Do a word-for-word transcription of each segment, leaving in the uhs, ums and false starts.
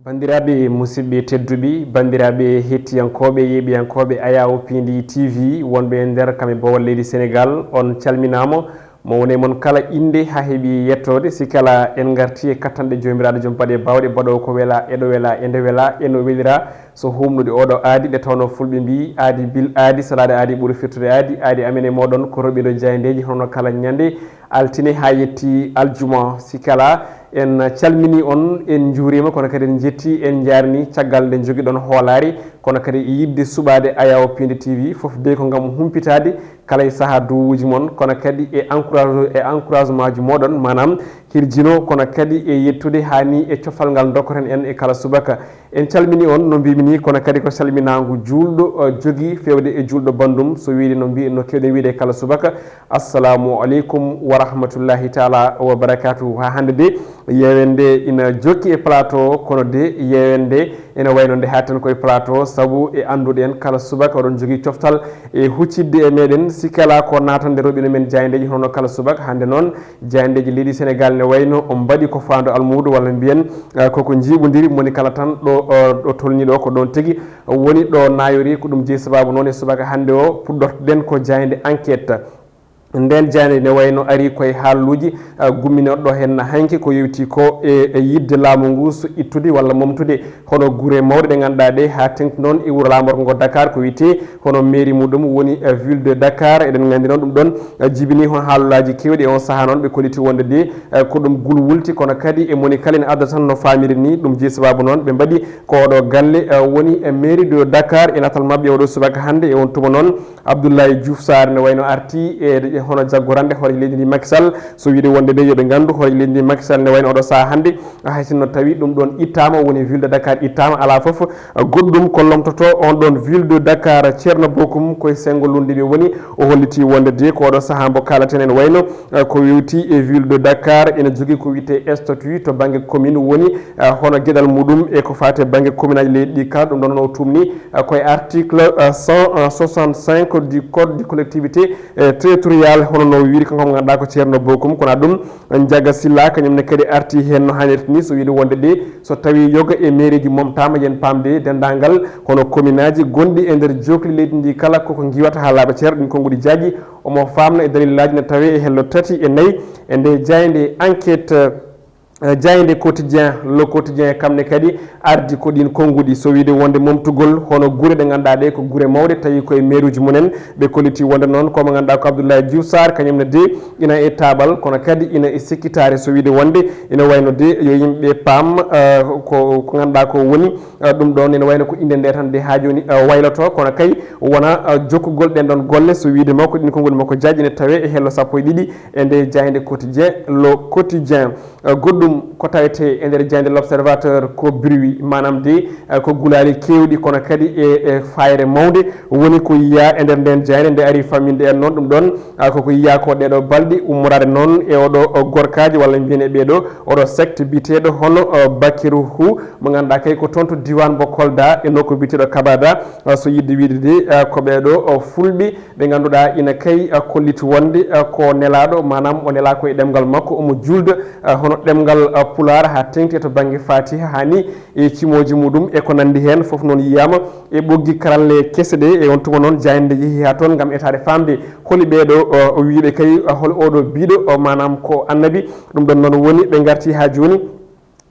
Banndiraaɓe musidɓe tedduɓe, banndiraaɓe hettiyankooɓe, yeeɓiyankooɓe Ayawo Piindi T V, wonɓe e nder kam e boowal leydi Senegaal, on calminaama. Mo woni e mon kala innde haa heɓi yettoode, si kala en ngarti e kattanɗe Joomiraaɗo Joom Baɗe Baawɗe, baɗoowo ko wela, e ɗo wela, e nde wela, e no welira, so humnude oɗo aadi, nde tawnoo Fulɓe mbii, aadi bil aadi, salaade aadi ɓuri firtude aadi, aadi amen e mooɗon ko roɓindo jaayndeeji hono kala ñande altine haa yetti aljuma. Si kala en calminii on, en njuuriima, kono kadi en njettii, en njaarnii caggal nde njogiɗon hoolaare, kono kadi e yiɗde suɓaade Ayawo Piindi T V, fof dey ko ngam humpitaade kala e sahaa duwuuji mon, kono kadi e encourage, e encouragement ji mooɗon, maanaam hirjino, kono kadi e yettude haa nii e coftal ngal ndokkoten en e kala subaka. En calminii on, no mbiimi nii, kono kadi ko salminaangu juulɗo, eh, jogii feewde e juulɗo banndum, so wiyde no mbi-, no keewɗen wiyde e kala subaka, "Assalamu aleykum wa rahmatullahi taala wa barakatuhu." Haa hannde de, yeewende ina jokki e plateau, kono de yeewende ene wayno nde haaɗten koye plateau, sabu e annduɗen kala subaka oɗon jogii coftal e huccitde e meɗen. Si kala ko naatande roɓindo men jaayndeeji hono kala subaka, hannde noon jaayndeeji leydi Senegaal ne wayno on mbaɗi ko faando almuudo, walla mbiyen, eh, koko njiiɓondiri, moni kala tan ɗo, eh, ɗo tolni ɗo ko ɗon tigi woni ɗo naayori. Ko ɗum jeyi sababu noon e subaka hannde o puɗɗortoɗen ko jaaynde Enquête. Nden jaaynde ne wayno ari koye haaluuji, eh, gumminooɗo heen hanki ko yowti ko e, e yiɗde laamu ngu so ittude walla momtude hono gure mawɗe ɗe ngannduɗaa ɗe, haa teŋti noon e wuro laamorgo ngo Dakar ko wiyetee hono mairie muɗum woni, eh, ville de Dakar. Eɗen nganndi noon ɗum ɗon, eh, jibini hono haalulaaji keewɗi e on sahaa noon ɓe kolliti wonde de, eh, ko ɗum gulwulti, kono kadi e moni kala ene adda tan no faamiri ni. Ɗum jeyi sababu noon ɓe mbaɗi ko oɗo galle, eh, woni e mairie de Dakar e natal maɓɓe oɗo subaka hannde. E on tuma noon Abdoulaye Diouf Sarr ne wayno arti e hono jaggorande hooreejo leydi ndi Macky Sall, so wiyde wonde de yo ɓe nganndu hooreejo leydi ndi Macky Sall ne wayno oɗo sahaa hannde, hay sinno tawi ɗum ɗon ittaama, woni ville de Dakar ittaama, alaa fof, eh, goɗɗum ko lomtoto on ɗon ville de Dakar. Ceerno Bokum koye senngo lunndiiɓe woni, o holliti wonde de ko oɗo sahaa mbo kaalaten en wayno, eh, ko yowti e ville de Dakar ene jogii ko wiyetee statut to bannge commune woni, eh, hono geɗal muɗum e ko faati e bannge commune aji leydi ɗi kala, ɗum ɗon o tumni, eh, koye article, eh, cent soixante-cinq du code du collectivité, eh, territoriale, hono no wiiri kanko mo ngannduɗaa ko Ceerno Bokum, kono ɗum Njaga Silla kañum ne kadi arti heen no haanirta ni, so wiyde wonde de so tawi yoga e mairie ji momtaama, yen paamde denndaangal hono commune aji gonɗi e nder jookli leydi ndi kala koko ngiwata haa laaɓa cer, ɗin konnguɗi jaaji, omo faamna e dalillaaji ne tawee e hello tati e nayi e nde jaaynde Enquête, eh, jaaynde Quotidien, Le Quotidien, kam ne kadi ardi ko ɗin konnguɗi, so wiyde wonde momtugol hono gure ɗe ngannduɗaa ɗe ko gure mawɗe, tawi koye mairie uji mumen, ɓe kolliti wonde noon ko mo ngannduɗaa ko Abdoulaye Diouf Sarr, kañum ne de ina e taabal, kono kadi ina e sikkitaare, so wiyde wonde ina wayno de yo yimɓe paam, eh, ko, ko ngannduɗaa ko woni, eh, ɗum ɗon ina wayno ko innde nde tan de haa jooni, eh, wayloto, kono kay wona, eh, jokkugol ɗen ɗon golle, so wiyde makko ɗin konngol makko jaaji ene tawee e hello sappo e ɗiɗi e nde jaaynde Quotidien, Le Quotidien. Eh, goɗɗum ko tawetee e nder jaaynde L'Observateur ko bruit, maanaam de, eh, ko gulaali keewɗi, kono kadi e, e fayre mawnde woni ko yiyaa e nder nden jaaynde. Nde ari famminde en noon ɗum ɗon, ah, koko yiyaa ko ɗeeɗo balɗe ummoraade noon e oɗo, o, gorkaaji walla mbiyen e ɓeeɗo oɗo secte biyeteeɗo hono, o, Bakiru Hu, mo ngannduɗaa kay ko toon to diiwaan mbo Kolda e nokku biyeteeɗo Kabada, ah, so yiɗde wiyde de, ah, ko ɓeeɗo, o, fulɓe ɓe ngannduɗaa ina kay, ah, kolliti wonde, ah, ko nelaaɗo, maanaam o nelaa ko e ɗemngal makko, omo juulda, ah, hono ɗemngal, ah, Pulaar haa teŋti to bannge Faatiha haa ni e cimooji muɗum e ko nanndi heen, fof noon yiyaama e ɓoggi karalle kese ɗe. E on tuma noon jaaynde yehi haa toon ngam etaade faamde holi ɓeeɗo, ah, o wiiɓe kay, ah, hol oɗo biiɗo, ah, maanaam ko annabi. Ɗum ɗon noon woni ɓe ngarti haa jooni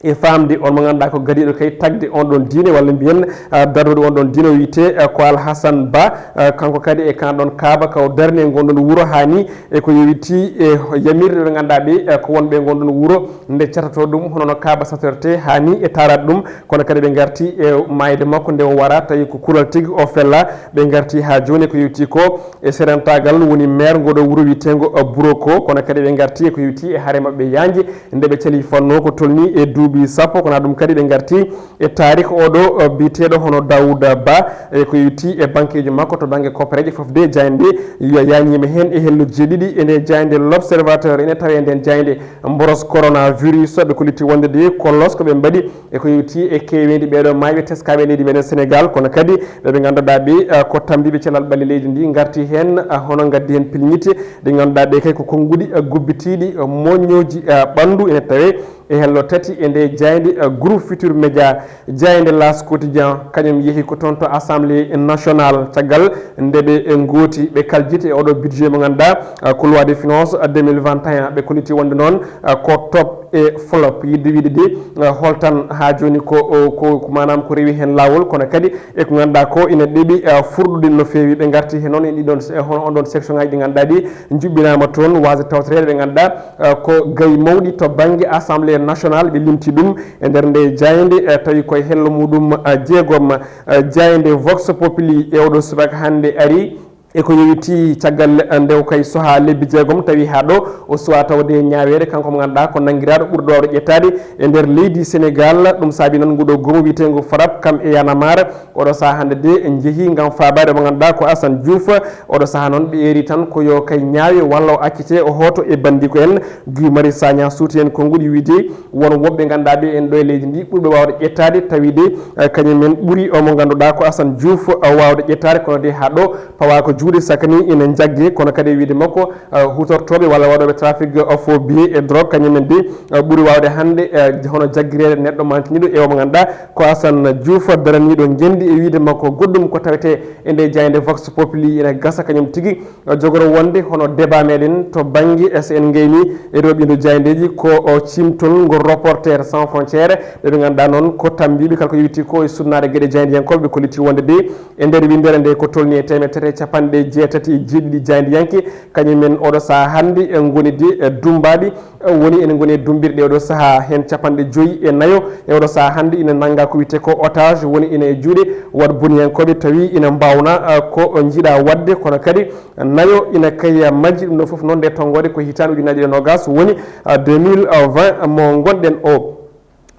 e faamde on mo ngannduɗaa ko gadiiɗo kay tagde on ɗon diine, walla mbiyen, ah, darnude on ɗon diine, o wiyetee, ah, ko Alhasan Ba, ah, kanko kadi e kan ɗon Kaaba ka o darni e ngon ɗon wuro haa ni e ko yowiti e yamirɗe ɗe ngannduɗaa ɓe, ah, ko wonɓe e ngon ɗon wuro nde catato ɗum, hono no Kaaba satortee haa ni e taaraade ɗum, kono kadi ɓe ngarti e maayde makko nde o wara, tawi ko kural tigi o fella, ɓe ngarti haa jooni ko yowiti ko e serentaagal woni maire ngoɗo wuro wiyeteengo, ah, Buroko, kono kadi ɓe ngarti e ko yowiti e hare maɓɓe yaanje, nde ɓe cali fanno ko tolni e duuɓi sappo, kono ɗum kadi ɓe ngarti e taarikh oɗo, eh, biyeteeɗo hono Daouda Ba, e ko yowiti e bankeeji makko to bannge koppareeje fof de jaaynde yo yañiima heen e hello jeeɗiɗi e nde jaaynde L'Observateur. Ene tawee nden jaaynde mboros coronavirus, ɓe kolliti wonde de kollos ko ɓe mbaɗi e ko yowiti e keeweendi ɓeeɗo maayɓe teskaaɓe e leydi meɗen Sénégal, kono kadi ɓe ɓe ngannduɗaa ɓe, eh, ko tammbiiɓe cellal ɓalli leydi ndi ngarti heen, eh, hono ngaddi heen pilñitte ɗi ngannduɗaa ɓe kay ko konnguɗi, eh, gubbitiiɗi, eh, moññooji, eh, ɓanndu. Ene tawee E hello tati e nde jaaynde, eh, Groupe Futur Média, jaaynde L'As Quotidien, kañum yehi ko toon to Assemblée Nationale, caggal nde ɓe, eh, ngooti, ɓe kaljiti e oɗo budget mo ngannduɗaa, eh, ko loi de finance, eh, deux mille vingt et un, ɓe kolliti wonde noon, eh, ko top e flop. Yiɗde wiide de, eh, holtan haa jooni ko, o, ko, ko maanaam ko rewi heen laawol, kono kadi e ko ngannduɗaa ko ina ɗeɓi, eh, furɗude no feewi. Ɓe ngarti heen noon e ɗiɗon se-, hono on ɗon section ngaji ɗi ngannduɗaa ɗi njuɓɓinaama toon, waasde tawtoreede ɓe ngannduɗaa, eh, ko gayi mawɗi to bannge Assemblée Nationale, ɓe limti ɗum e nder nde jaaynde, eh, tawi koye hello muɗum, eh, jeegom, eh, jaaynde Vox Populi e oɗo subaka hannde ari. E ko yowiti caggal, eh, nde o kay soha lebbi jeegom, tawi haa ɗo o suwa tawde ñaaweede, kanko mo ngannduɗaa ko nanngiraaɗo ɓurɗo waawde ƴettaade e nder leydi Senegal. Ɗum saabi noon nguɗo goomu wiyeteengo FRAPP, kam e Y'en a marre, oɗo saha hannde de en njehi ngam faabaade mo ngannduɗaa ko Assane Diouf. Oɗo saha noon ɓe eeri tan ko yo kay ñaawe walla o accite o hooto e banndiiko en. Guy Marius Sagna suuti heen konnguɗi wiide won woɓɓe ngannduɗaa ɓe en ɗo e leydi ndi ɓurɓe waawde ƴettaade, tawi de, eh, kañum en ɓuri o mo ngannduɗaa ko Assane Diouf, eh, waawde ƴettaade, kono de haa ɗo pawa ko juuɗe sakani ina njagge, kono kadi e wiide makko, eh, hutortooɓe walla waɗooɓe trafic, eh, faux billets et drogue, kañum en de, eh, ɓuri waawde hannde, eh, hono jaggireede neɗɗo mantiniiɗo e o mo ngannduɗaa ko Assane Diouf, daraniiɗo ngenndi. E wiide makko goɗɗum ko tawetee e nde jaaynde Vox Populi ina gasa kañum tigi, eh, jogoro wonde hono débat meɗen to bannge, eh, so en ngayni e ɗo ɓindo jaayndeeji ko, o, cimtol ngol Reporters sans frontières, ɓe ɓe ngannduɗaa noon ko tammbiiɓe kala ko yowiti ko e sunnaade geɗe jaayndiyankooɓe, ɓe kolliti wonde de e nder winndere nde ko tolni e teemedere tati e capanɗe jeetati e jeeɗiɗi jaayndiyanke, kañum en oɗo saha hannde, eh, ngoni de, eh, dummbaaɓe, eh, woni ene ngoni e dummbirɗe oɗo saha heen capanɗe joyi e nayo e oɗo saha hannde ina nannga ko wiyetee ko otage, woni ina e juuɗe waɗ boniyankooɓe, tawi ina mbaawna, eh, ko njiɗa waɗde, kono kadi nayo ina kay majji. Ɗum ɗo fof noon nde tonngoode ko hitaande ujunaaji ɗiɗi e noogaas, woni, eh, deux mille vingt mo ngonɗen o.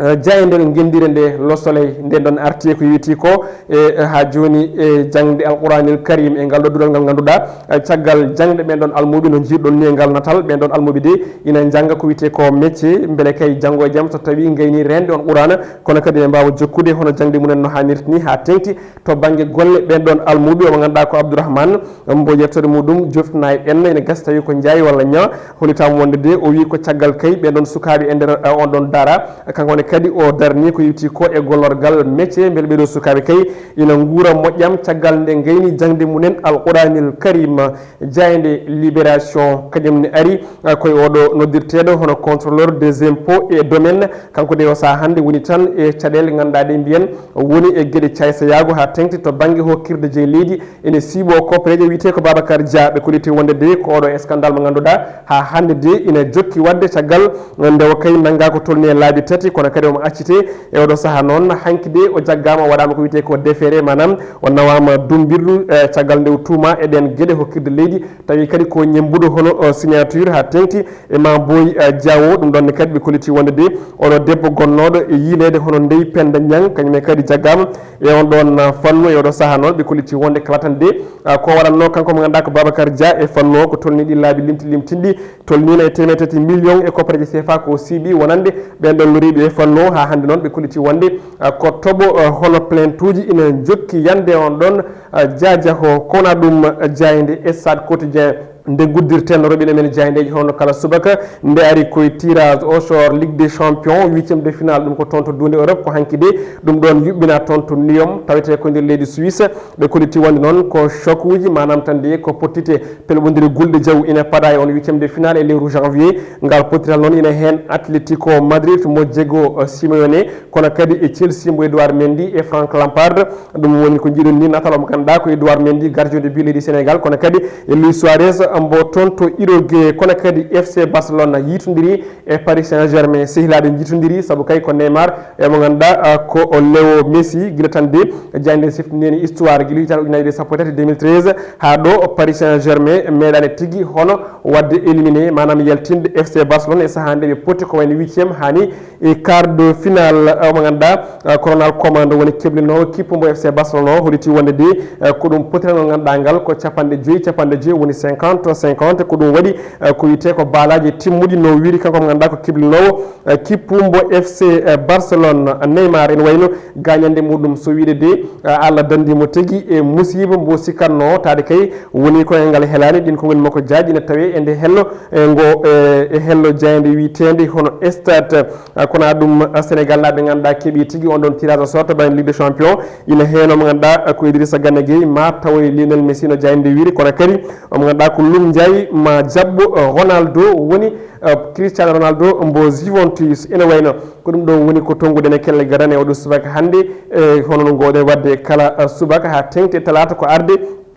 Eh, jaaynde ngenndire nde Le Soleil, nden ɗon arti e ko yowiti ko, e, e, haa jooni e jaŋde Alquranil Karim e ngal ɗo duɗal ngal ngannduɗaa, eh, caggal jaŋde ɓen ɗon almuuɓe no njiirɗon ni e ngal natal, ɓen ɗon almuuɓe de ina njannga ko wiyetee ko métier, mbele kay janngo e jam so tawii ngayni reende on Qur'aana, kono kadi ɓe mbaawa jokkude hono jaŋde mumen no haanirta ni haa teŋti to bannge golle. Ɓen ɗon almuuɓe o mo ngannduɗaa ko Abdourahmane, mbo yettoode muɗum joftinaa en, ene gasa tawi ko Njaay walla Ñaa, hollitaama wonde de o wii ko caggal kay ɓen ɗon sukaaɓe e nder, eh, on ɗon daara, kanko ne kadi o darni ko yowiti ko e gollorgal métier, mbele ɓee ɗoo sukaaɓe kay ina nguura moƴƴam caggal nde ngayni jaŋde mumen Alquranil Karim. Jaaynde Libération kañum ne ari, eh, koye oɗo noddirteeɗo hono contrôleur des impôts et domaines, kanko de o saha hannde woni tan e caɗeele ngannduɗaa ɗe mbiyen woni e geɗe caysayaago haa teŋti to bannge hokkirde jey leydi. Ene siiɓoo koppereeje wiyetee ko Babacar Dia, ɓe kolliti wonde de ko oɗo scandale mo ngannduɗaa haa hannde de ina jokki waɗde caggal nde o kay nanngaa ko tolni e laabi tati, kono kadi omo accitee e oɗo saha noon. Hanki de o jaggaama, o waɗaama ko wiyetee ko déféré, maanaam o nawaama dummbirdu, eh, caggal nde o tuumaa e ɗeen geɗe hokkirde leydi, tawi kadi ko ñemmbuɗo hono, eh, signature haa teŋti e Mame Boye, eh, Diao. Ɗum ɗoon ne kadi ɓe kolliti wonde de oɗo debbo gonnooɗo e yiileede hono Ndeye Penda Niang, kañum e kadi jaggaama e on ɗoon, eh, fannu. E oɗo saha noon ɓe kolliti wonde kala tan de, eh, ko waɗatnoo kanko mo ngannduɗaa ko Babacar Dia e fannu o ko tolni ɗi laabi limti limtinɗi, tolniino e teemedde tati million e koppareeje C F A ko siiɓi wonande ɓeen ɗoon loriiɓe e fannu o. Haa hannde noon ɓe kolliti wonde, eh, ko toɓo, eh, hono plainte uji ina jokki yande on ɗoon, eh, jaajaho. Ko wona ɗum, eh, jaaynde Stade Quotidien. Nde guddirten roɓine men jaayndeeji hono kala subaka, nde ari koye tirage au sort Ligue des Champions, huitième de finale, ɗum ko toon to Duunde Europe, ko hanki de ɗum ɗoon yuɓɓinaa toon to Lyon, tawetee ko nder leydi Suisse. Ɓe kolliti wonde noon ko choc uji, maanaam tan de ko pottite pelɓondire gulɗe jaw ina paɗa e on huitième de finale e lewru janvier. Ngal pottital noon ina heen Atletico Madrid mo Diego, eh, Simeone, kono kadi e Chelsea mo Edouard Mendy e Frank Lampard. Ɗum woni ko njiɗon ni, natal omo ngannduɗaa ko Edouard Mendy, gardien de but leydi Sénégal, kono kadi e Luis Suarez mbo toon to Uruguay, kono kadi F C Barcelone yiitondiri e Paris Saint-Germain, sehilaaɓe njiitondiri, sabu kay ko Neymar e mo ngannduɗaa, ah, ko o Leo Messi. Gila tan de jaaynde siftindeeni histoire gila hitaande ujunaaji ɗiɗi e sappo e tati, deux mille treize, haa ɗo Paris Saint-Germain meeɗaani tigi hono waɗde éliminé, maanaam yaltinde F C Barcelone e sahaa nde ɓe poti ko wayno huitième, haa ni E quart de finale, eh, mo ngannduɗaa, eh, Coronal Commando woni keblinoowo kippu mbo F C Barcelone o, holliti wonde de, eh, ko ɗum potiral ngol ngannduɗaa ngal ko capanɗe joyi, capanɗe joyi woni cinquante, cinquante, ko ɗum waɗi, eh, ko wiyetee ko baalaaji timmuɗi no wiiri kanko mo ngannduɗaa ko keblinoowo, eh, kippu mbo F C, eh, Barcelone. Neymar ene wayno gaañannde muɗum so wiide de, eh, Allah danndi mo tigi e musiiba mbo sikkatnoo taade kay woni ko e ngal helaani ɗin ko woni makko jaaji ene tawee e nde hello, e ngo, eh, e hello jaaynde wiyeteende hono Stade. Ah, kono ɗum, ah, Sénégal naaɓe ngannduɗaa keɓi tigi on ɗon tirage au sort to banggue Ligue des Champions. Ina heen omo ngannduɗaa, ah, ko Idrissa Gana Gueye ma taw e Lionel Messi no jaaynde wiiri, kono kadi omo ngannduɗaa ko Lum Ndiaye ma jaɓɓo, ah, Ronaldo woni, ah, Cristiano Ronaldo mbo Juventus. Ene wayno ko ɗum ɗo woni ko tonnguɗen e kelle gadane oɗo subaka hannde, e hono no ngoɗen waɗde kala, ah, subaka haa teŋti e talaata ko arde.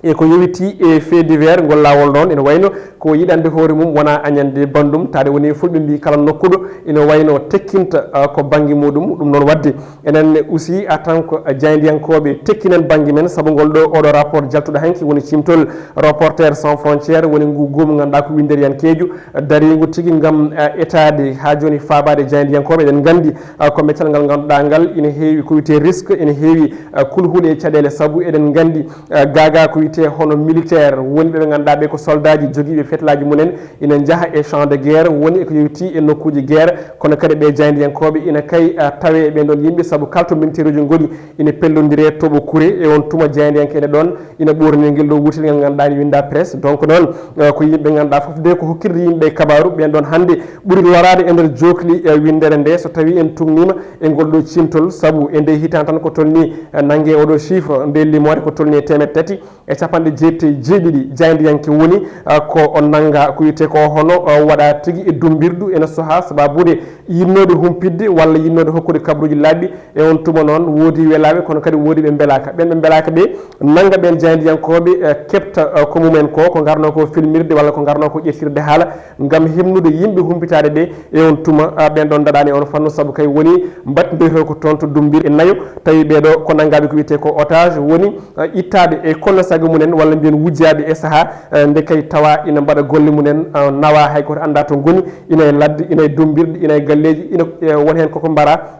E ko yowitii e fait divers ngol laawol noon, ene wayno ko yiɗande hoore mum wona añande banndum, taade woni fulɓe mbii kala nokkuɗo ene wayno tekkinta, ah, ko bannge muɗum, ɗum noon waɗde enen aussi en tant que jaayndiyankooɓe tekkinan bannge men, sabu ngol ɗo oɗo rapport jaltuɗo hanki woni cimtol Reporters sans frontières, woni ngu goomu ngannduɗaa ko winnderiyankeejo dariingu tigi ngam, ah, etaade haa jooni faabaade jaayndiyankooɓe. Eɗen nganndi, ah, ko meccal ngal ngannduɗaa ngal ina heewi ko wiyetee risque, ina heewi, ah, kulhuli e caɗeele, sabu eɗen nganndi, ah, gaagaa ko wiyetee hono militaire woni ɓe ɓe ngannduɗaa ɓe ko soldaaji jogiiɓe fetlaaji mumen ina njaha e champ de guerre, woni e ko yowitii e nokkuuji guerre, kono kadi ɓe jaayndiyankooɓe ina kay, ah, tawee e ɓeen ɗoon yimɓe, sabu kala to militaire uji ngoni ina pellondire toɓo kure, e on tuma jaayndiyanke ene ɗoon ina ɓoornii ngel ɗo wutel ngal ngannduɗaa ene winnda presse. Donc noon, eh, ko yimɓe ngannduɗaa fof de ko hokkirde yimɓe kabaaru, ɓeen ɗoon hannde ɓuri loraade e nder jookli, eh, winndere nde, so tawii en tuugniima e ngol ɗo cimtol, sabu e nde hitaande tan ko tolnii, eh, nannge oɗo chiffre, nde limoore ko tolnii e teemedde tati e capanɗe jeetati e jeeɗiɗi jaayndiyanke woni, ah, ko o nannga ko wiyetee ko hono, ah, waɗa tigi e dumbirdu ene soha sababude yinnooɓe humpitde walla yinnooɓe hokkude kabaruuji laaɓɗi. E on tuma noon woodi welaaɓe kono kadi woodi ɓe mbelaaka. Ɓeen ɓe mbelaaka ɓe nannga ɓeen jaayndiyankooɓe, eh, keɓta, eh, ko mumen ko, ko ngarnoo ko filmirde walla ko ngarnoo ko ƴettirde haala ngam heɓnude yimɓe humpitaade ɓe. E on tuma, ah, ɓeen ɗoon ndaɗaani e on fannu, sabu kay woni mbaɗndoytoo ko toon to Dumbir e nayo, tawi ɓee ɗoo ko nanngaaɓe ko wiyetee ko otage, woni, ah, ittaaɓe e kono sago mumen walla mbiyen wujjaaɓe e sahaa, ah, nde kay tawa ina mbaɗa golle mumen, ah, nawa hay gooto anndaa to ngoni, ina e ladde, ina e dumbirɗe, ina e galleeji, ina, eh, won heen koko mbara.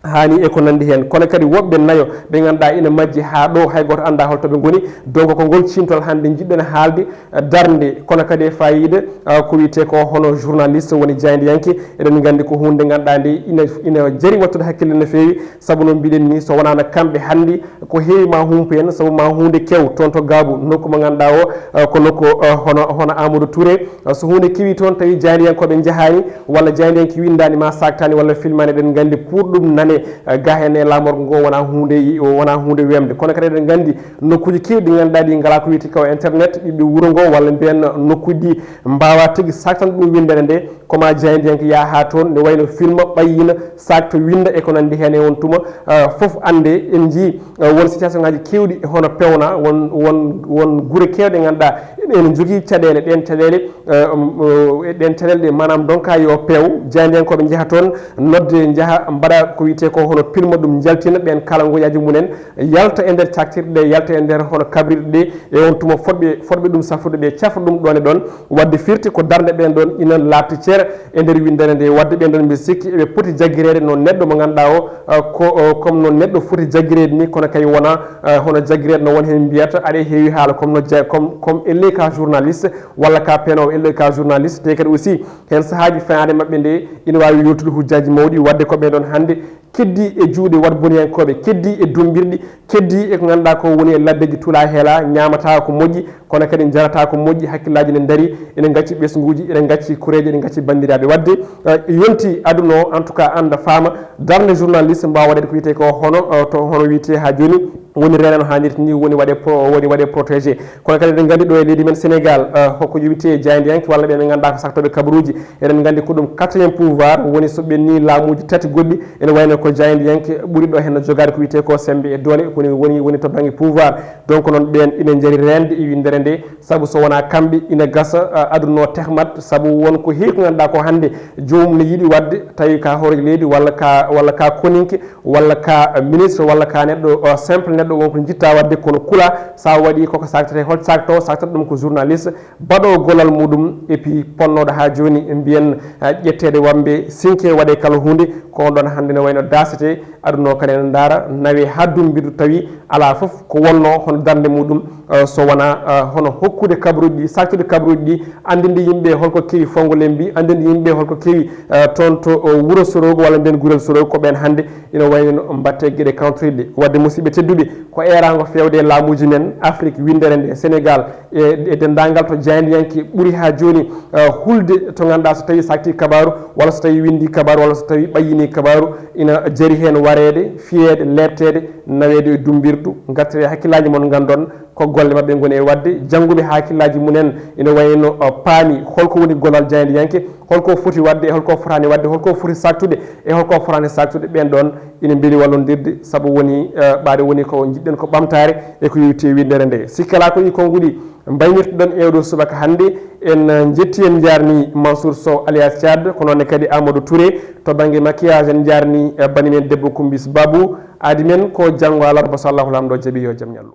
Haani e ko nanndi heen. Kono kadi woɓɓe nayo ɓe ngannduɗaa ina majji haa ɗo hay gooto anndaa hol to ɓe ngoni. Donc ko ngol ciimtol hannde njiɗɗen haalde, eh, darnde, kono kadi e faayiida, ah, ko wiyetee ko hono journaliste woni jaayndiyanke. Eɗen nganndi ko huunde nde ngannduɗaa nde ina, ina jari wattude hakkille no feewi, sabu no mbiɗen ni so wonaano kamɓe hannde ko heewi ma humpu en, sabu ma huunde kew toon to Gaabu, nokku mo ngannduɗaa o, ah, ko nokku, ah, hono, hono Amadou Touré. Ah, so huunde kewi toon tawi jaayndiyankooɓe njahaani walla jaayndiyanke winndaani ma saaktaani walla filmaani, eɗen nganndi pour ɗum nane, ah, ga heen e laamorgo ngo wona huunde, wona huunde wemde. Kono kadi eɗen nganndi nokkuuji keewɗi ɗi ngannduɗaa ɗi ngalaa ko wiyetee ko internet, ɓiɓɓe wuro ngo walla mbiyen nokkuuji ɗi mbaawa tigi saaktan ɗum winndere nde, ko ma jaayndiyanke yaha haa toon, nde wayno filma, ɓayyina, saakto, winnda e ko nanndi heen e on tuma, ah, fof annde en njii, ah, won situation ngaaji keewɗi hono pewna, won, won, won gure keewɗe ngannduɗaa ene njogii caɗeele, ɗeen caɗeele, eh, um, eh, ɗeen caɗeele ɗe maanaam ndonka yo peew, jaayndiyankooɓe njaha toon, nodde njaha mbaɗa ko wiyetee ko hono pilma ɗum njaltina ɓeen kala ngoyaaji mumen, yalta e nder caktirɗe ɗe, yalta e nder hono kabrirɗe ɗe, e on tuma fotɓe, fotɓe ɗum safrude ɓe cafra ɗum ɗoon e ɗoon. Waɗde firti ko darnde ɓeen ɗoon ina laaɓti cer e nder winndere nde. Waɗde ɓeen ɗoon mbiɗa sikki eɓe poti jaggireede no neɗɗo mo ngannduɗaa o, eh, ko, eh, comme no neɗɗo foti jaggireede ni, kono kay wona, eh, hono jaggireede no won heen mbiyata aɗa heewi haala comme no ja-, comme, comme elle ka journaliste walla ka peenowo elle ka journaliste. Te kadi aussi heen sahaaji fenaande maɓɓe nde ina waawi yoltude hujjaaji mawɗi, waɗde ko ɓeen ɗoon hannde keddii e juuɗe waɗboniyankooɓe, keddii e dumbirɗi, keddii e ko ngannduɗaa ko woni e laddeeji tula heela, ñaamataa ko moƴƴi, kono kadi njarataa ko moƴƴi, hakkillaaji ne ndarii, ene ngacci ɓesnguuji, ene ngacci koreeji, ene ngacci banndiraaɓe. Waɗde, eh, yonti aduna o, en tout cas, annda, faama, darnde journaliste mbaawa waɗeede ko wiyetee ko hono, eh, to hono wiyetee haa jooni, woni reena no haanirta ni, woni waɗe pro-, woni waɗe protégé. Kono kadi eɗen nganndi ɗo e leydi men Sénégal, eh, hoko yowiti e jaayndiyanke walla ɓe ɓe ngannduɗaa ko saktooɓe kabaruuji. Eɗen nganndi ko ɗum quatrième pouvoir, woni so ɓennii laamuuji tati goɗɗi, ene wayno ko jaayndiyanke ɓuri ɗo heen no jogaade ko wiyetee ko semmbe e doole, woni, woni, woni to bannge pouvoir. Donc noon ɓeen ina njari reende e winndere nde, sabu so wonaa kamɓe ina gasa, eh, aduna o tehmat, sabu won ko heewi ko ngannduɗaa ko hannde joomum ne yiɗi waɗde, tawi ka hooreejo leydi walla ka, walla ka koninke, walla ka ministre, walla ka neɗɗo, eh, simple Neɗɗo won ko jitta wadde kono kula, sa waɗi koko saktete, hol sakto, saktata ɗum ko journaliste baɗo gollal muɗum, et puis ponnoɗo ha joni mbiyen, ah, ƴettede wambe sinke waɗe kala hunde, ko on ɗon hande ne wayno dasete, aduno kadi ene ndaara nawe ha dumbirdu tawi ala fof ko wonno hono darnde muɗum, ah, so wona, ah, hono hokkude kabaruji ɗi, saktude kabaruji ɗi, andinde yimɓe holko kewi Fongo Lembi, andinde yimɓe holko kewi, ah, toon to, oh, wuro Sorogo walla nden gurel Sorogo, ko ɓen hande ina wayno mbatte gueɗe kawtoriɗe. Wadde musidɓe tedduɓe, ko erango fewde e laamuji men Afrique winndere nde, Sénégal e, e denndaangal to jaayndiyanke ɓuri haa jooni, eh, hulde to ngannduɗaa so tawii sakti kabaaru walla so tawii winndi kabaaru walla so tawii ɓayyini kabaaru, ina jari heen wareede, fiyeede, leepteede, naweede e dummbirdu, ngartire hakkillaaji mon nganndon ko golle maɓɓe ngoni e waɗde, jannguɓe haa hakkillaaji mumen ina wayno, eh, paami holko woni gollal jaayndiyanke, holko foti waɗde e holko fotaani waɗde, holko foti saktude e holko fotaani saktude, ɓeen ɗoon ina mbeli wallondirde, sabu woni, eh, ɓaade woni ko njiɗɗen ko ɓamtaare e ko yowiti e winndere nde. Sikkala ko ɗi konnguɗi mbaynirtuɗon e oɗo subaka hannde. En, eh, njetti, en njaarni Mansour Sow alias Thiad, ko noon ne kadi Amadou Touré to bannge maquillage, en njaarni, eh, bani men debbo Kumbis Babou, aadi men ko janngo alarba so Allahu Laamɗo jaɓi, yo jam ñallu.